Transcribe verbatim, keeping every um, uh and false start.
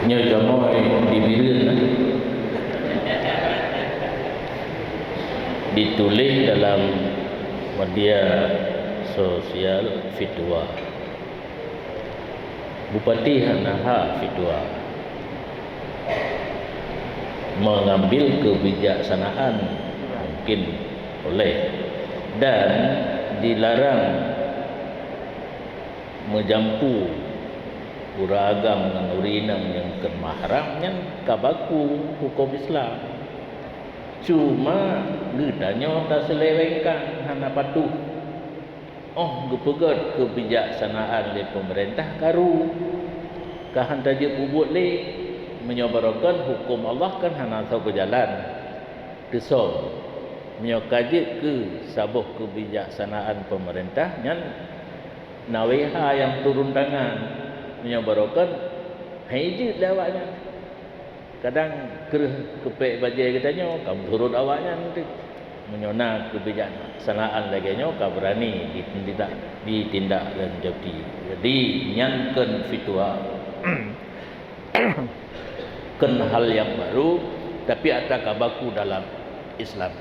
Nyoe kamoe di Bireuen, eh, dituléh dalam media sosial fitwa. Bupati hana hak fitwa mengambil kebijaksanaan, mungkin boleh, dan dilarang meujampu ureuëng agam ngon ureuëng inong nyang kon mahram, nyan ka baku huköm Islam. Cuma geutanyoe taseulewengkan, hana patuh. Óh geupeugét keubijaksanaan lé peumeurintah karu, ka hana jeuet peubuet lé. Meunyoe barokon huköm Allah kan hana soe geujalan. Teusöm, meunyoe ka jeuet keu saboh keubijaksanaan peumeurintah, nyan na W H nyang turun tangan. Meunyoe barokon, hai jeuet lé awaknyan. Kadang kreueh keupék bajée geutanyoe ka meuturot awaknyan teuh. Meunyoe na keubijaksanaan lagée nyoe ka beurani ditindak, ditindak lanjuti. Jadi nyan kon fitwa, kon hal nyang baru, tapi atra ka baku dalam Islam.